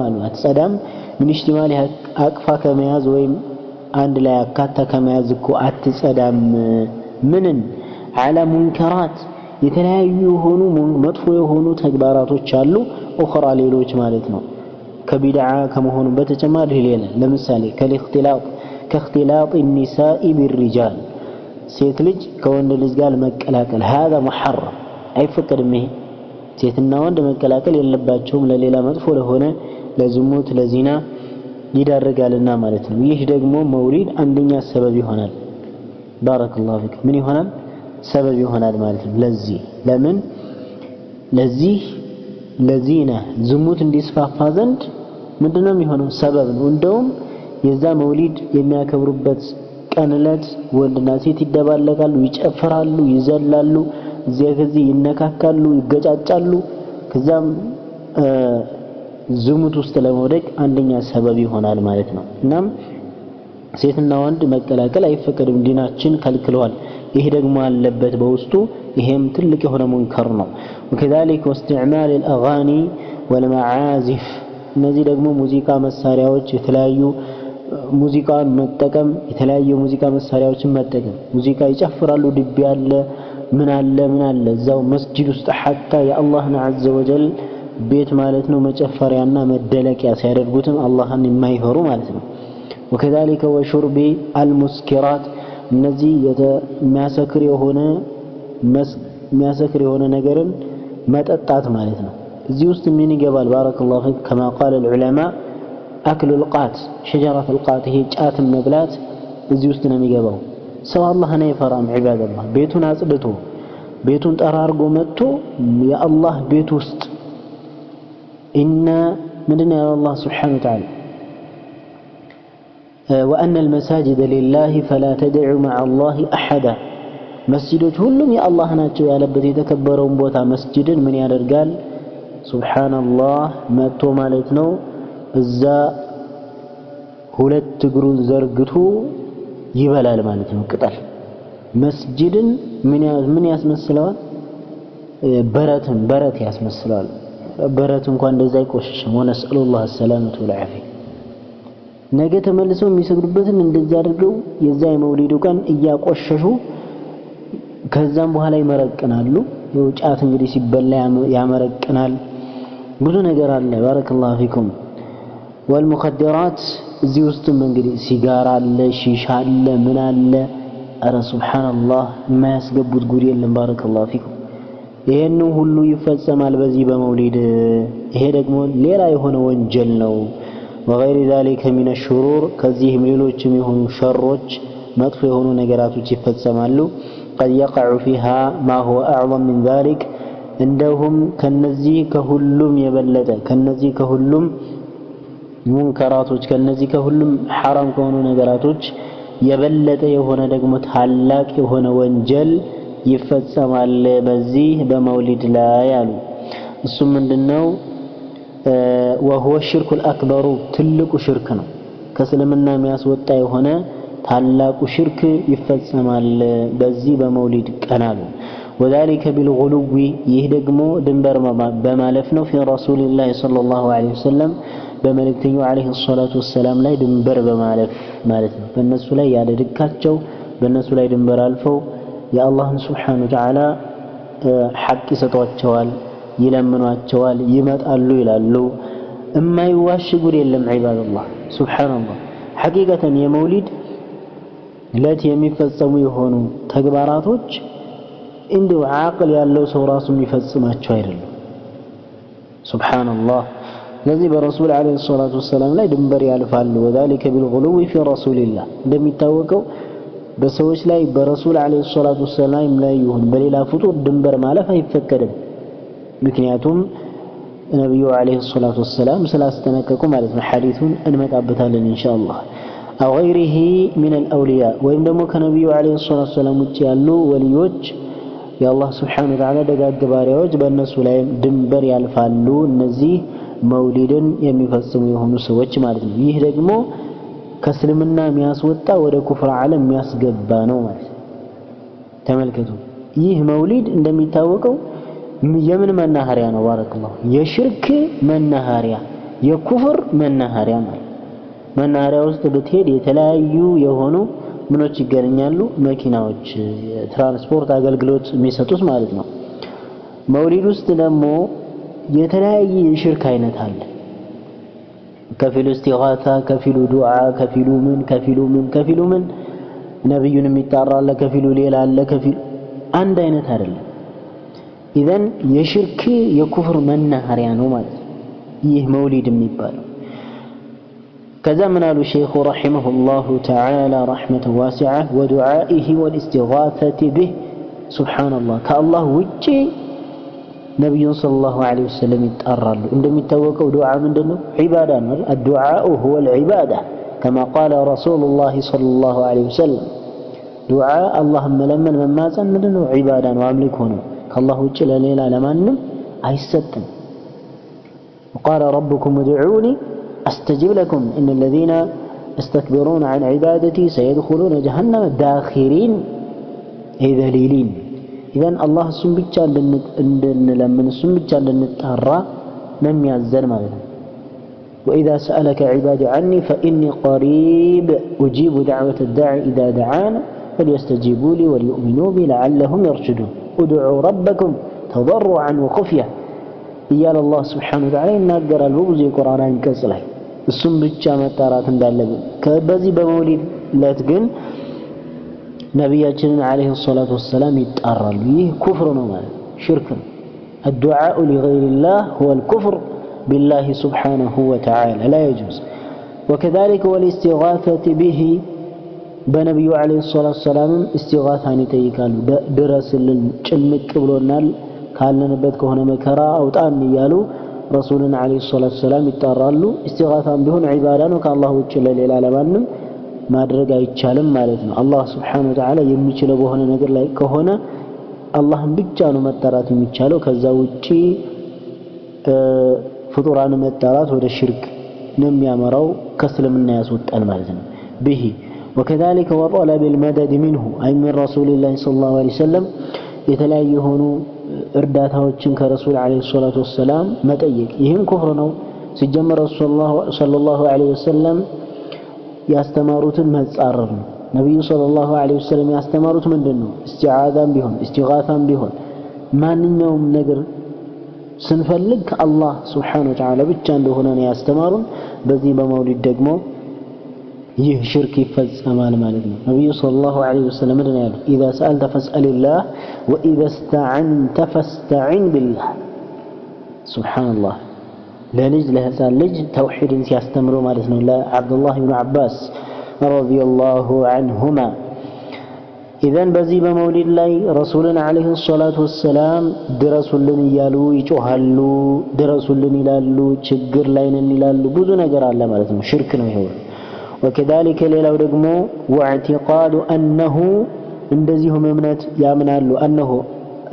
አሉ። አትጸዳም ምን ኢሽቲማል አቅፋ ከመያዝ ወይም አንድ ላይ አካታ ከመያዝ እኮ አትጸዳም። ምንን على منكرات የተለያዩ የሆኑ መጥፎ የሆኑ ተግባራቶች አሉ፣ أخرى ሌሎች ማለት ነው። ከቢድዓ ከመሆኑ በተጨማሪ ሌላ ለምሳሌ كالاختلاط كاختلاط النساء بالرجال ሴት ልጅ ከወንድ ልጅ ጋር መቀላቀል هذا محرم አይፈቀድም። ይሄ ሴትና ወንድ መቀላቀል የለባቸውም ለሌላ መጥፎ ለሆነ ለዝሙት ለዚና ይዳርጋልና ማለት ነው። ይህ ደግሞ መውሊድ አንደኛ ሰበብ ይሆናል። بارك الله فيك ምን ይሆናል? ሰበብ ይሆናል ማለት ነው። ለዚህ ለምን ለዚህ ለዚና ዝሙት እንዲስፋፋ ዘንድ ምንድነው የሚሆነው? ሰበብ ነው። እንደውም የዛ መውሊድ የሚያከብሩበት ቀን ዕለት ወንድና ሴት ይደባለቃሉ፣ ይጨፍራሉ፣ ይዘላሉ፣ እዚያ ከዚህ ይነካካሉ፣ ይገጫጫሉ። ከዛም ዝሙት ውስጥ ለመውደቅ አንደኛ ሰበብ ይሆናል ማለት ነው። እናም ሴትና ወንድ መቀላቀል አይፈቀድም፣ ዲናችን ከልክሏል። ይሄ ደግሞ አለበት በውስጡ፣ ይሄም ትልቅ የሆነ ሙንከር ነው። وكذلك واستعمال الاغاني والمعازف እነዚህ ደግሞ ሙዚቃ መሳሪያዎች የተለያዩ ሙዚቃን መጠቀም የተለያዩ ሙዚቃ መሳሪያዎችን መጠቀም ሙዚቃ ይጨፍራሉ፣ ድቤ አለ፣ ምን አለ ምን አለ እዛው መስጂድ ውስጥ حتى የአላህን عز وجل ቤት ማለት ነው መጨፈሪያና መደለቂያ ሲያደርጉትም አላህን የማይፈሩ ማለት ነው። وكذلك وشرب المسكرات እነዚህ የሚያሰክር የሆነ ነገርን መጠጣት ማለት ነው። እዚህ ውስጥ ምን ይገባል? بارك الله فيك كما قال العلماء أكل القات شجرة القات ይሄ ጫትን መብላት እዚህ ውስጥ ነው የሚገባው። ሰው አላህን አይፈራም። عباد الله ቤቱን አጽድቶ ቤቱን ጠራርጎ መጥቶ የአላህ ቤት ውስጥ إن ምንድነው ያለው አላህ سبحانه وتعالى وأن المساجد لله فلا تدعوا مع الله أحدا መስጂዶች ሁሉም የአላህ ናቸው ያለበት የተከበረውን ቦታ መስጂድን ምን ያደርጋል? ሱብሃንአላህ መጥቶ ማለት ነው እዛ ሁለት እግሩን ዘርግቶ ይበላል ማለት ነው ቅጠል። መስጂድን ምን ያስመስለዋል? በረትን በረት ያስመስለዋል። በረት እንኳን እንደዛ አይቆሽሽም። ወነስአሉላህ ሰላመቱ ወልዓፊያ። ነገ ተመልሰው የሚሰግዱበትን እንደዛ አድርገው የዛ የመውሊዱ ቀን እያቆሸሹ ከዛም በኋላ ይመረቅናሉ። ይኸው ጫት እንግዲህ ሲበላ ያመረቅናል። ብዙ ነገር አለ። ባረከላሁ ፊኩም። ወልሙኸደራት እዚህ ውስጥም እንግዲህ ሲጋራ አለ፣ ሺሻ አለ፣ ምን አለ። አረ ሱብሃንአላህ የማያስገቡት ጉድ የለም። ባረከላሁ ፊኩም። ይሄን ሁሉ ይፈጸማል በዚህ በመውሊድ። ይሄ ደግሞ ሌላ የሆነ ወንጀል ነው። ወገይሪ ዛሊከ ሚነ ሹሩር ከዚህም ሌሎችም የሆኑ ሸሮች መጥፎ የሆኑ ነገራቶች ይፈጸማሉ። قد يقع فيها ما هو أعظم من ذلك እንደውም ከነዚህ ከሁሉም የበለጠ ከነዚህ ከሁሉም ሙንከራቶች ከነዚህ ከሁሉም ሐራም ከሆኑ ነገራቶች የበለጠ የሆነ ደግሞ ታላቅ የሆነ ወንጀል ይፈጸማል በዚህ በመውሊድ ላይ አሉ። እሱም ምንድነው? وهو الشرك الأكبر ትልቁ ሽርክ ነው። ከእስልምና የሚያስወጣ የሆነ ታላቁ ሽርክ ይፈጸማል በዚህ በመውሊድ ቀን አሉ። وذلك بالغلو ይህ ደግሞ ድንበር በማለፍ ነው። في رسول الله صلى الله عليه وسلم በመልእክተኛው عليه الصلاة والسلام ላይ ድንበር በማለፍ ማለት ነው። በእነሱ ላይ ያለ ልካቸው በእነሱ ላይ ድንበር አልፈው የአላህን سبحانه وتعالى ሐቅ ይሰጧቸዋል፣ ይለምኗቸዋል፣ ይመጣሉ ይላሉ። እማይዋሽ ጉድ የለም። عباد الله سبحان الله ሐቂቀተን የመውሊድ ለት የሚፈጸሙ የሆኑ ተግባራቶች እንዲሁ ዓቅል ያለው ሰው ራሱ የሚፈጽማቸው አይደሉም። ሱብሃንአላህ። ስለዚህ በረሱል ዓለይሂ ሰላቱ ወሰላም ላይ ድንበር ያልፋሉ። ወዛሊከ ቢልጉሉዊ ፊ ረሱሊላህ እንደሚታወቀው በሰዎች ላይ በረሱል ዓለይሂ ሰላቱ ወሰላም ላይ ይሁን በሌላ ፍጡር ድንበር ማለፍ አይፈቀድም። ምክንያቱም ነብዩ ዓለይሂ ሰላቱ ወሰላም ስላስጠነቀቁ ማለት ነው። ሐዲሱን እንመጣበታለን ኢንሻአላህ። አው ገይሪሂ ሚነል አውሊያ ወይም ደግሞ ከነብዩ ዓለይሂ ሰላቱ ወሰላም ውጭ ያሉ ወልዮች የአላህ ሱብሓነሁ ወተዓላ ደጋግ ባሪያዎች በእነሱ ላይ ድንበር ያልፋሉ። እነዚህ መውሊድን የሚፈጽሙ የሆኑ ሰዎች ማለት ነው። ይህ ደግሞ ከእስልምና የሚያስወጣ ወደ ኩፍር ዓለም የሚያስገባ ነው ማለት ነው። ተመልከቱ፣ ይህ መውሊድ እንደሚታወቀው የምን መናኸሪያ ነው? ባረከላሁ የሽርክ መናኸሪያ፣ የኩፍር መናኸሪያ ማለት። መናኸሪያ ውስጥ ብትሄድ የተለያዩ የሆኑ ምኖች ይገኛሉ፣ መኪናዎች፣ ትራንስፖርት አገልግሎት የሚሰጡት ማለት ነው። መውሊድ ውስጥ ደግሞ የተለያየ የሽርክ አይነት አለ። ከፊሉ እስቲጋታ፣ ከፊሉ ዱዓ፣ ከፊሉ ምን ከፊሉ ምን ከፊሉ ምን፣ ነብዩን የሚጣራ አለ፣ ከፊሉ ሌላ አለ፣ ከፊሉ አንድ አይነት አይደለም። ኢዘን የሽርክ የኩፍር መናኸሪያ ነው ማለት ነው ይህ መውሊድ የሚባለው። ከዛ ምን አሉ ሼኹ ረሒመሁላሁ ተዓላ ረሕመተን ዋሲዓ፣ ወዱዓኢሂ ወልእስቲጋተቲ ቢህ። ሱብሓነላህ፣ ከአላህ ውጪ ነቢዩን ሰለላሁ ዐለይሂ ወሰለም ይጣራሉ። እንደሚታወቀው ዱዓ ምንድነው? ዒባዳ ነው። አዱዓኡ ሁወል ዒባዳ ከማ ቃለ ረሱሉላሂ ሰለላሁ ዐለይሂ ወሰለም። ዱዓ አላህን መለመን መማፀን ምንድነው? ዒባዳ ነው፣ አምልኮ ነው። ከአላህ ውጭ ለሌላ ለማንም አይሰጥም። وقال ربكم ادعوني أستجب لكم إن الذين يستكبرون عن عبادتي سيدخلون جهنم داخرين أي ذليلين። إذن አላህ እሱን ብቻ እንድንለምን እሱን ብቻ እንድንጣራ ነው የሚያዘን ማለት ነው። وإذا سألك عبادي عني فإني قريب أجيب دعوة الداعي إذا دعان فليستجيبوا لي وليؤمنوا بي لعلهم يرشدون ادعوا ربكم تضرعا وخفية እያለ አላህ ስብሓነሁ ወተዓላ ይናገራል በብዙ የቁርአን አንቀጽ ላይ እሱም ብቻ መጣራት እንዳለብን። በዚህ በመውሊድ ዕለት ግን ነቢያችንን ዓለይሂ ሰላቱ ወሰላም ይጣራሉ። ይህ ኩፍር ነው ማለት ሽርክ ነው። አዱዓኡ ሊገይሪላህ ሁወል ኩፍር ቢላሂ ስብሓነሁ ወተዓላ ላ የጁዝ። ወከዛሊከ ወልኢስቲጋሰቲ ቢሂ፣ በነቢዩ ዓለይሂ ሰላቱ ወሰላምም እስቲጋሳን ይጠይቃሉ። ድረስልን፣ ጭንቅ ብሎናል፣ ካለንበት ከሆነ መከራ አውጣን እያሉ ረሱልን ዓለይሂ ሰላቱ ወሰላም ይጣራሉ። እስቲጋሳም ቢሆን ዒባዳ ነው። ከአላህ ውጭ ለሌላ ለማንም ማድረግ አይቻልም ማለት ነው። አላህ ስብሓነሁ ወተዓላ የሚችለው በሆነ ነገር ላይ ከሆነ አላህን ብቻ ነው መጠራት የሚቻለው። ከዛ ውጪ ፍጡራን መጠራት ወደ ሽርክ ነው የሚያመራው፣ ከእስልምና ያስወጣል ማለት ነው። ብሂ ወከዛሊከ ወጠለብ ልመደድ ሚንሁ አይ ሚን ረሱሊላሂ ሰለላሁ ዐለይሂ ወሰለም፣ የተለያዩ የሆኑ እርዳታዎችን ከረሱል ዐለይሂ ሰላቱ ወሰላም መጠየቅ ይህም ኩፍር ነው። ሲጀመር ረሱል ሰለላሁ ዐለይሂ ወሰለም ያስተማሩትን መጻረር ነው። ነቢዩ ሰለላሁ ዐለይሂ ወሰለም ያስተማሩት ምንድን ነው? እስቲዓዛም ቢሆን እስቲጋሳም ቢሆን ማንኛውም ነገር ስንፈልግ ከአላህ ስብሓነሁ ወተዓላ ብቻ እንደሆነ ነው ያስተማሩን። በዚህ በመውሊድ ደግሞ ይህ ሽርክ ይፈጸማል ማለት ነው። ነቢዩ ሰለላሁ ዐለይሂ ወሰለም ምንድን ነው ያሉት? ኢዛ ሰአልተ ፈስአልላህ ወኢዛ እስተዐንተ ፈስተዒን ቢላህ። ሱብሓነላህ፣ ለልጅ ለህፃን ልጅ ተውሂድን ሲያስተምሩ ማለት ነው ለዓብዱላህ ብኑ ዓባስ ረዲየላሁ ዐንሁማ። ኢዘን በዚህ በመውሊድ ላይ ረሱልን ዐለይሂ ሰላቱ ወሰላም ድረሱልን እያሉ ይጮሃሉ፣ ድረሱልን ይላሉ፣ ችግር ላይ ነን ይላሉ። ብዙ ነገር አለ ማለት ነው። ሽርክ ነው ይሄው። ወከዛሊከ ሌላው ደግሞ ወዕቲቃዱ አነሁ፣ እንደዚሁም እምነት ያምናሉ፣ አነሁ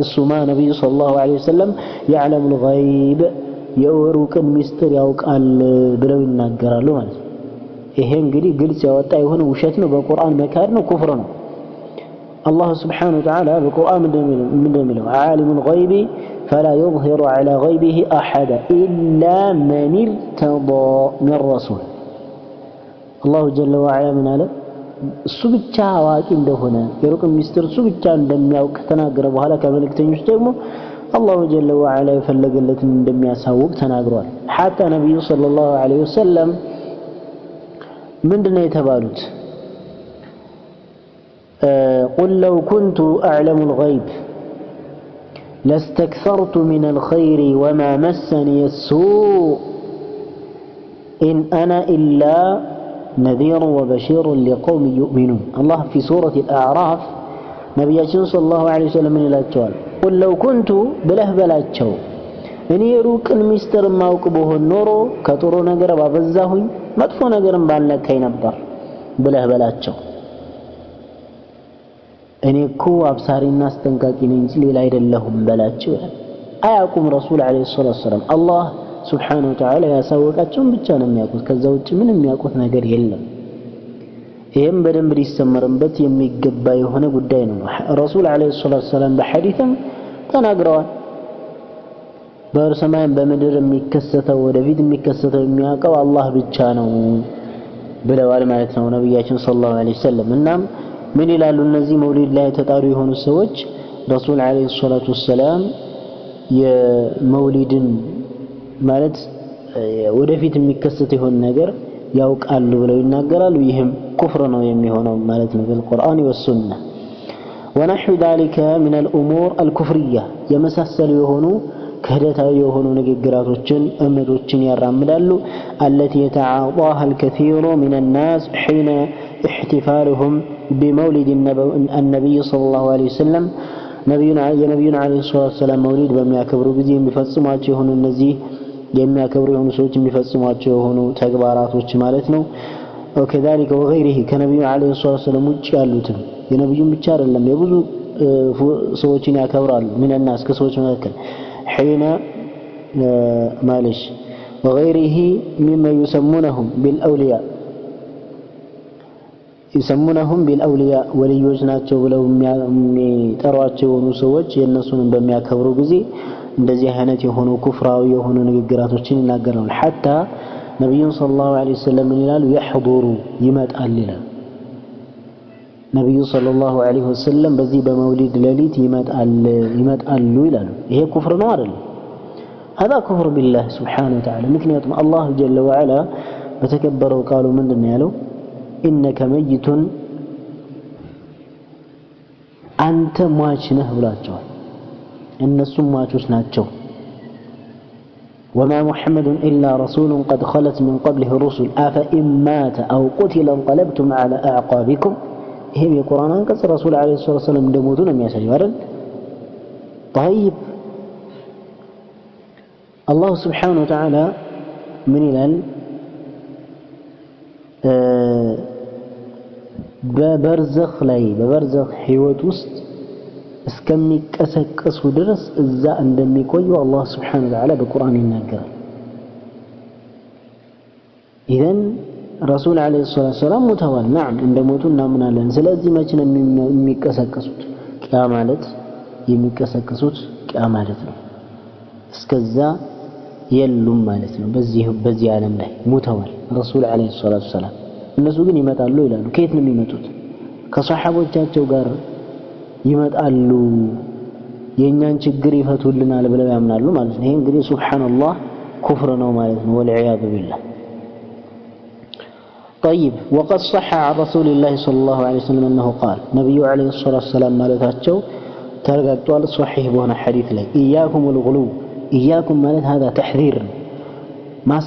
እሱማ ነቢዩ ሰለላሁ ዐለይሂ ወሰለም የዕለሙል ገይብ የሩቅን ሚስጥር ያውቃል ብለው ይናገራሉ ማለት ነው። ይሄ እንግዲህ ግልጽ ያወጣ የሆነ ውሸት ነው፣ በቁርአን መካድ ነው፣ ኩፍር ነው። አላህ ስብሓነሁ ወተዓላ በቁርአን ምንድን ነው የሚለው? ዓሊሙል ገይቢ ፈላ ዩዝሂሩ ዐላ ገይቢሂ አሐዳ ኢላ መን ኢርተዳ ሚን ረሱል። አላሁ ጀለ ወዐላ ምን አለ? እሱ ብቻ አዋቂ እንደሆነ የሩቅን ሚስጥር እሱ ብቻ እንደሚያውቅ ከተናገረ በኋላ ከመልእክተኞች ደግሞ አላሁ ጀለ ወዐላ የፈለገለትን እንደሚያሳውቅ ተናግሯል። ሐታ ነቢዩ ሰለላሁ ዐለይሂ ወሰለም ምንድነው የተባሉት? ቁል ለው ኩንቱ አዕለሙል ገይብ ለስተክሰርቱ ሚነል ኸይሪ ወማ መሰኒየ ሱእ ኢን አና ኢላ ነዚሩ ወበሺሩን ሊቀውም ዩእሚኑን። አላህ ፊ ሱረት አልአዕራፍ ነቢያችን ሰለላሁ ዐለይሂ ወሰለም ምን ይላቸዋል? ቁል ለው ኩንቱ ብለህ በላቸው፣ እኔ ሩቅን ሚስጥር ማውቅ ብሆን ኖሮ ከጥሩ ነገር ባበዛሁኝ መጥፎ ነገርም ባልነካኝ ነበር ብለህ በላቸው። እኔ እኮ አብሳሪና አስጠንቃቂ ነኝ እንጂ ሌላ አይደለሁም በላቸው ይላል። አያውቁም ረሱል ዐለይሂ ሰላቱ ወሰላም። አላህ ሱብሓነሁ ወተዓላ ያሳወቃቸውን ብቻ ነው የሚያውቁት። ከዛ ውጭ ምንም የሚያውቁት ነገር የለም። ይህም በደንብ ሊሰመርበት የሚገባ የሆነ ጉዳይ ነው። ረሱል ዐለይሂ ሰላቱ ወሰላም በሐዲስም ተናግረዋል። በሰማይም በምድር የሚከሰተው ወደፊት የሚከሰተው የሚያውቀው አላህ ብቻ ነው ብለዋል ማለት ነው ነብያችን ሰለላሁ ዐለይሂ ወሰለም። እናም ምን ይላሉ እነዚህ መውሊድ ላይ ተጣሩ የሆኑ ሰዎች? ረሱል ዐለይሂ ሰላቱ ወሰላም የመውሊድን ማለት ወደፊት የሚከሰት የሆነ ነገር ያውቃሉ ብለው ይናገራሉ። ይህም ኩፍር ነው የሚሆነው ማለት ነው በቁርአን ወሱና። ወነሕዊ ዛሊከ ሚን አልኡሙር አልኩፍርያ የመሳሰሉ የሆኑ ክህደታዊ የሆኑ ንግግራቶችን እምነቶችን ያራምዳሉ። አለቲ የተዓጣሃ አልከሲሩ ሚን الناس حين احتفالهم بمولد النبي صلى الله عليه وسلم የነብዩን ዐለይሂ ሰላቱ ወሰላም መውሊድ በሚያከብሩ ጊዜ የሚፈጽሟቸው የሆኑ እነዚህ የሚያከብሩ የሆኑ ሰዎች የሚፈጽሟቸው የሆኑ ተግባራቶች ማለት ነው። ወከዛሊከ ወገይሪሂ ከነብዩ ዐለይሂ ሰላቱ ወሰላም ውጭ ያሉትም የነብዩን ብቻ አይደለም የብዙ ሰዎችን ያከብራሉ። من الناس ከሰዎች መካከል حين ማለሽ وغيره مما يسمونهم بالأولياء يسمونهم بالأولياء ወልዮች ናቸው ብለው የሚጠሯቸው የሆኑ ሰዎች የእነሱን በሚያከብሩ ጊዜ እንደዚህ አይነት የሆኑ ኩፍራዊ የሆኑ ንግግራቶችን ይናገራሉ። حتى ነብዩን ሰለላሁ ዐለይሂ ወሰለም ምን ይላሉ? يحضሩ ይመጣል ይላል። ነብዩ ሰለላሁ ዐለይሂ ወሰለም በዚህ በመውሊድ ሌሊት ይመጣሉ ይላሉ። ይሄ ኩፍር ነው አይደል? هذا كفر بالله سبحانه وتعالى። ምክንያቱም አላህ ጀለ ወዐላ በተከበረው ቃሉ ምንድነው ያለው? ኢነከ መይቱን አንተ ሟች ነህ ብሏቸዋል። እነሱም ሟቾች ናቸው። وما محمد إلا رسول قد خلت من قبله الرسل أفإن مات أو قتل انقلبتم على أعقابكم። ይሄም የቁርአን አንቀጽ ረሱል ዐለይሂ ሰላቱ ወሰላም እንደሞቱ ነው የሚያሳየው አይደል? طيب አላሁ ስብሓነሁ ወተዓላ ምን ይላል? በበርዘኽ ላይ በበርዘኽ ህይወት ውስጥ እስከሚቀሰቀሱ ድረስ እዛ እንደሚቆዩ አላህ ስብሓነሁ ወተዓላ በቁርአን ይናገራል። ኢዘን ረሱል ዐለይሂ ሰላቱ ወሰላም ሞተዋል። ናም እንደሞቱ እናምናለን። ስለዚህ መቼ ነው የሚቀሰቀሱት? ቂያማ ዕለት የሚቀሰቀሱት ቂያማ ዕለት ነው። እስከዛ የሉም ማለት ነው። በዚህ ዓለም ላይ ሞተዋል ረሱል ዐለይሂ ሰላቱ ወሰላም። እነሱ ግን ይመጣሉ ይላሉ። ከየት ነው የሚመጡት? ከሰሐቦቻቸው ጋር ይመጣሉ፣ የኛን ችግር ይፈቱልናል ብለው ያምናሉ ማለት ነው። ይሄ እንግዲህ ሱብሃንአላህ ኩፍር ነው ማለት ነው። ወልዒያዙ ቢላህ። طيب وقد صح عن رسول الله صلى الله عليه وسلم أنه قال نبي عليه الصلاة والسلام مالتاتشو ترققتوال صحيح بهنا حديث لي إياكم الغلو إياكم مالت هذا تحذير ما